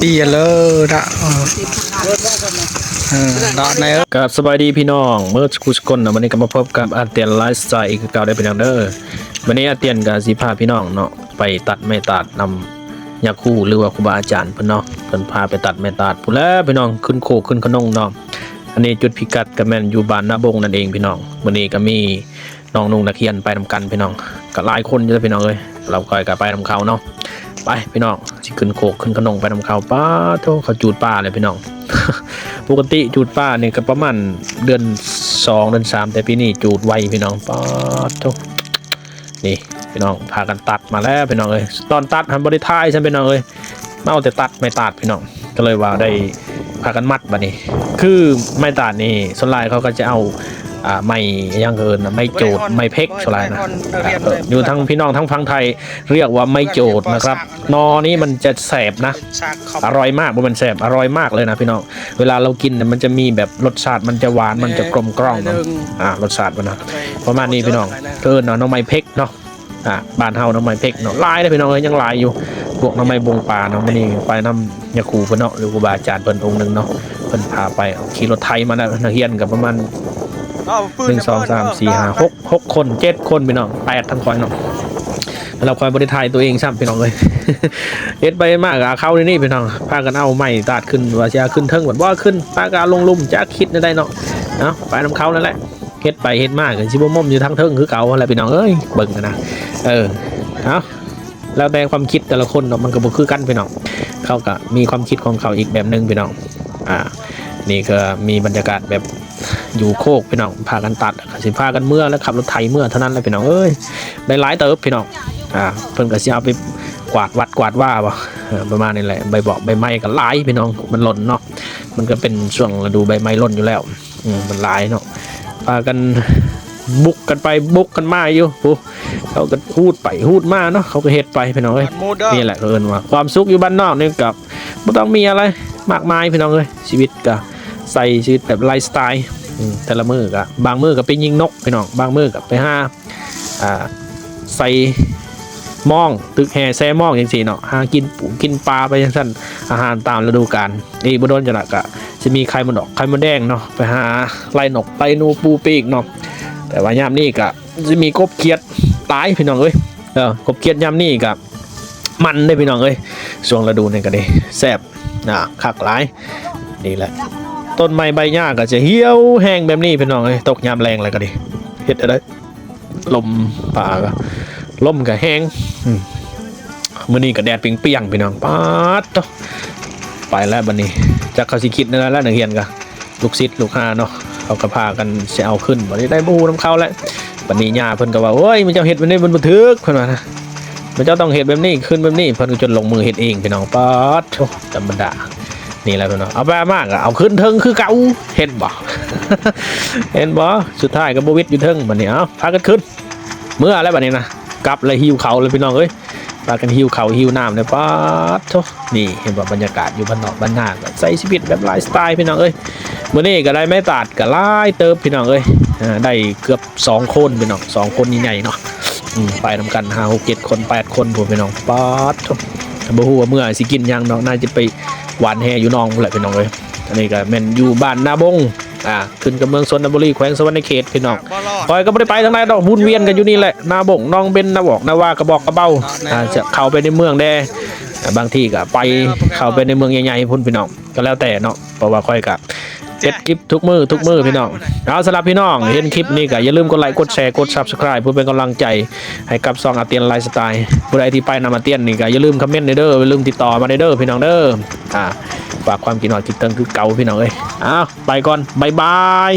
ເອີ ເດີ ເອີ ເດີ ໃນ ກາບສະບາຍດີພີ່ນ້ອງເໝິດສູ່ຄົນເນາະ, ມື້ນີ້ກໍມາພົບກັບອາຕຽນໄລຟ໌ສະໄຕລ໌ອີກຄືເກົ່າເດີພີ່ນ້ອງເດີ. ມື້ນີ້ອາຕຽນກໍຊິພາພີ່ນ້ອງເນາະ ໄປຕັດໄມ້ຕາດນຳຍາຄູ ຫຼືວ່າຄູບາອາຈານເພິ່ນເນາະ, ເພິ່ນພາໄປຕັດໄມ້ຕາດພຸ້ນແຫຼະພີ່ນ້ອງ, ຂຶ້ນໂຄກຂຶ້ນຂະໜົງເນາະ. ອັນນີ້ຈຸດພິກັດກໍແມ່ນຢູ່ບ້ານນາບົງນັ້ນເອງພີ່ນ້ອງ. ມື້ນີ້ກໍມີ ນ້ອງນຸ່ງນັກຮຽນໄປນຳກັນພີ່ນ້ອງ, ກໍຫຼາຍຄົນຢູ່ເດີພີ່ນ້ອງເອີຍ. ລາວຂ້ອຍກໍໄປນຳເຂົາເນາະ, ໄປພີ່ນ້ອງ ຊິຂຶ້ນໂຄກຂຶ້ນຂະໜົງໄປນຳເຂົາ. ປາດໂທ້ ເຂົາຈູດປ່າເລີຍພີ່ນ້ອງ. ປົກກະຕິຈູດປ່ານີ້ກໍປະມານເດືອນສອງເດືອນສາມ, ແຕ່ປີນີ້ຈູດໄວພີ່ນ້ອງ. ປາດໂທ້ ນີ້ພີ່ນ້ອງ ພາກັນຕັດມາແລ້ວພີ່ນ້ອງເອີຍ. ຕອນຕັດຫັ້ນບໍ່ໄດ້ຖ່າຍຊ້ຳພີ່ນ້ອງເອີຍ, ມາເອົາແຕ່ຕັດໄມ້ຕາດພີ່ນ້ອງ, ກໍເລີຍວ່າໄດ້ພາກັນມັດບັດນີ້. ຄືໄມ້ຕາດນີ້ສ່ວນຫຼາຍເຂົາກໍຈະເອົາ ອ່າ ໄມ້ຫຍັງເອີ້ນ ໄມ້ໂຈດ ໄມ້ເພັກສ່ວນຫຼາຍນະ. ຢູ່ທາງພີ່ນ້ອງທາງຝັ່ງໄທ ເອີ້ນວ່າໄມ້ໂຈດນະຄັບ. ໜໍ່ນີ້ມັນຈະແຊບນະ, ອະຮ່ອຍມາກ, ບໍ່ແມ່ນແຊບ, ອະຮ່ອຍມາກເລີຍນະພີ່ນ້ອງ. ເວລາເຮົາກິນນະ ມັນຈະມີແບບລົດຊາດ ມັນຈະຫວານ ມັນຈະກົມກ່ອມນະ. ອ່າ ລົດຊາດມັນນະ ປະມານນີ້ພີ່ນ້ອງ, ເອີ້ນວ່າໜໍ່ໄມ້ເພັກເນາະ. ອ່າ ບ້ານເຮົາໜໍ່ໄມ້ເພັກເນາະ ຫຼາຍເດ້ພີ່ນ້ອງເອີຍ, ຍັງຫຼາຍຢູ່ ພວກໜໍ່ໄມ້ບົງປ່າເນາະ. ມື້ນີ້ໄປນຳຍາຄູເພິ່ນເນາະ ຫຼືຄູບາອາຈານເພິ່ນອົງໜຶ່ງເນາະ, ເພິ່ນພາໄປ. ຂີ່ລົດໄຖມານະ, ນັກຮຽນກໍປະມານ ເອົາ ໜຶ່ງ ສອງ ສາມ ສີ່ ຫ້າ ຫົກ ຫົກຄົນ ເຈັດຄົນພີ່ນ້ອງ, ແປດທັງຂ້ອຍເນາະ. ແລ້ວຂ້ອຍບໍ່ໄດ້ຖ່າຍຕົວເອງຊ້ຳພີ່ນ້ອງເອີຍ. ເຮັດໄປເຮັດມາກໍເອົາເຂົ້າໃນນີ້ພີ່ນ້ອງ, ພາກັນເອົາໄມ້ຕາດຂຶ້ນ ວ່າຊິເອົາຂຶ້ນເທິງ ບັດບໍ່ເອົາຂຶ້ນ, ພາກັນເອົາລົງລຸ່ມ. ຈັກຄິດແນວໃດເນາະ, ເອົາໄປນຳເຂົານັ້ນແຫຼະ. ເຮັດໄປເຮັດມາກໍຊິບໍ່ໝົມຢູ່ທາງເທິງຄືເກົ່າຫັ້ນແຫຼະພີ່ນ້ອງເອີຍ, ເບິ່ງຫັ້ນນະ. ເອີ ເອົາ ແລ້ວແຕ່ຄວາມຄິດແຕ່ລະຄົນເນາະ, ມັນກໍບໍ່ຄືກັນພີ່ນ້ອງ, ເຂົາກໍມີຄວາມຄິດຂອງເຂົາອີກແບບໜຶ່ງພີ່ນ້ອງ. ອ່າ ນີ້ກໍມີບັນຍາກາດແບບຢູ່ໂຄກພີ່ນ້ອງ, ພາກັນຕັດ ກໍຊິພາກັນເມືອ ແລ້ວຂັບລົດໄຖເມືອເທົ່ານັ້ນແຫຼະພີ່ນ້ອງເອີຍ. ໄດ້ຫຼາຍເຕີບພີ່ນ້ອງ. ອ່າ ເພິ່ນກໍຊິເອົາໄປກວາດວັດກວາດວາບໍ ເອີ ປະມານນີ້ແຫຼະ. ໃບບອກໃບໄມ້ກໍຫຼາຍພີ່ນ້ອງ, ມັນຫຼົ່ນເນາະ, ມັນກໍເປັນຊ່ວງລະດູໃບໄມ້ຫຼົ່ນຢູ່ແລ້ວ. ອືມ ມັນຫຼາຍເນາະ, ພາກັນບຸກກັນໄປບຸກກັນມາຢູ່. ໂອ້ ເຂົາກໍຮູດໄປຮູດມາເນາະ, ເຂົາກໍເຮັດໄປພີ່ນ້ອງເອີຍ. ນີ້ແຫຼະເຂົາເອີ້ນວ່າຄວາມສຸກຢູ່ບ້ານນອກນີ້ກໍບໍ່ຕ້ອງມີອະໄລມາກມາຍພີ່ນ້ອງເອີຍ, ຊີວິດກໍໃຊ້ຊີວິດແບບໄລຟ໌ສະໄຕລ໌. ອືມ ແຕ່ລະມື້ກໍ ບາງມື້ກໍໄປຍິງນົກພີ່ນ້ອງ, ບາງມື້ກໍໄປຫາ ອ່າ ໃສ່ມອງ ຕຶກແຮ່ແຊ່ມອງຈັ່ງຊີ້ເນາະ, ຫາກິນປູກິນປາໄປຈັ່ງຊັ້ນ, ອາຫານຕາມລະດູການ. ອີກບໍ່ດົນຈັ່ງນັ້ນກະຊິມີໄຂ່ມົນອກໄຂ່ມົນແດງເນາະ, ໄປຫາໄລ່ນົກໄລ່ໜູປູປີກເນາະ. ແຕ່ວ່າຍາມນີ້ກະຊິມີກົບຂຽດຫຼາຍພີ່ນ້ອງເອີຍ. ເອີ ກົບຂຽດຍາມນີ້ກະມັນເດ້ພີ່ນ້ອງເອີຍ, ຊ່ວງລະດູນີ້ກະເດ້ແຊບ ອ່າ ຄັກຫຼາຍ. ນີ້ແຫຼະ ຕົ້ນໄມ້ໃບຫຍ້າກໍຈະຫ່ຽວແຫ້ງແບບນີ້ພີ່ນ້ອງເອີຍ, ຕົກຍາມແລງແລ້ວກໍດີ ເຮັດໄດ້ ລົມ ຟ້າກໍ ລົມກໍແຮງ. ອືມ ມື້ນີ້ກໍແດດປ່ຽງໆ ພີ່ນ້ອງ. ປາດໂທ້ ໄປແລ້ວບັດນີ້, ຈັກເຂົາຊິຄິດແນວໃດແລ້ວ ນັກຮຽນກໍ ລູກສິດລູກຫາເນາະ, ເຂົາກໍພາກັນຊິເອົາຂຶ້ນ. ບັດນີ້ໄດ້ບໍ່ຮູ້ນຳເຂົາແລ້ວ, ບັດນີ້ຍ່າເພິ່ນກໍວ່າ ໂອ້ຍ ມັນເຈົ້າເຮັດແບບນີ້ມັນບໍ່ຖືກ ເພິ່ນວ່ານະ, ມັນເຈົ້າຕ້ອງເຮັດແບບນີ້ ຂຶ້ນແບບນີ້. ເພິ່ນກໍຈົນລົງມືເຮັດເອງ ພີ່ນ້ອງ. ປາດໂທ້ ທຳມະດາ. ນີ້ແຫຼະພີ່ນ້ອງ, ເອົາໄປເອົາມາກໍເອົາຂຶ້ນເທິງຄືເກົ່າ, ເຫັນບໍ່ ເຫັນບໍ່? ສຸດທ້າຍກໍບໍ່ຫວິດຢູ່ເທິງ. ບັດນີ້ ເອົາ ພາກັນຂຶ້ນ ເມືອແລ້ວບັດນີ້ນະ, ກັບແລ້ວ ຫິວເຂົ້າແລ້ວ ພີ່ນ້ອງເອີຍ. ພາກັນຫິວເຂົ້າຫິວນ້ຳເລີຍ. ປາດໂທ້ ນີ້ເຫັນບໍ່ ບັນຍາກາດຢູ່ບ້ານນອກບ້ານນາ, ກໍໃຊ້ຊີວິດແບບໄລຟ໌ສະໄຕລ໌ ພີ່ນ້ອງເອີຍ. ມື້ນີ້ກໍໄດ້ໄມ້ຕາດກໍຫຼາຍເຕີບ ພີ່ນ້ອງເອີຍ, ອ່າ ໄດ້ເກືອບສອງໂຄນ ພີ່ນ້ອງ, ສອງໂຄນໃຫຍ່ໆເນາະ. ອືມ ໄປນຳກັນຫ້າ ຫົກ ເຈັດ ຄົນ ແປດ ຄົນພຸ້ນ ພີ່ນ້ອງ. ປາດໂທ້ ບໍ່ຮູ້ວ່າເມື່ອຊິກິນຫຍັງເນາະ, ໜ້າຈະໄປຫວ່ານແຫຢູ່ໜອງພຸ້ນແຫຼະ ພີ່ນ້ອງເອີຍ. ອັນນີ້ກໍແມ່ນຢູ່ບ້ານນາບົງ ອ່າ ຂຶ້ນກັບເມືອງຊົນນະບູລີ ແຂວງສະຫວັນນະເຂດ ພີ່ນ້ອງ. ຂ້ອຍກໍບໍ່ໄດ້ໄປທາງໃດດອກ, ວົນວຽນກັນຢູ່ນີ້ແຫຼະ, ນາບົງ ໜອງເບັນ ນາວອກ ນາວາ ກະບອກກະເບົາ. ອ່າ ຈະເຂົ້າໄປໃນເມືອງແດ່, ບາງທີກໍໄປ ເຂົ້າໄປໃນເມືອງໃຫຍ່ໆພຸ້ນ ພີ່ນ້ອງ, ກໍແລ້ວແຕ່ເນາະ. ເພາະວ່າຂ້ອຍກໍເຮັດຄລິບທຸກມື້ ທຸກມື້ ພີ່ນ້ອງ. ເອົາ ສຳລັບພີ່ນ້ອງເຫັນຄລິບນີ້ກໍຢ່າລືມກົດໄລ ກົດແຊ ກົດ Subscribe ເພື່ອເປັນກຳລັງໃຈໃຫ້ກັບຊ່ອງອາຕຽນໄລຟ໌ສະໄຕລ໌. ຜູ້ໃດທີ່ໄປນຳອາຕຽນນີ້ກໍຢ່າລືມຄອມເມັນແດ່ເດີ, ຢ່າລືມຕິດຕໍ່ມາແດ່ເດີ ພີ່ນ້ອງເດີ. ອ່າ ຝາກຄວາມຄິດຮອດຄິດເຖິງຄືເກົ່າ ພີ່ນ້ອງເອີຍ. ເອົາ ໄປກ່ອນ ບາຍບາຍ.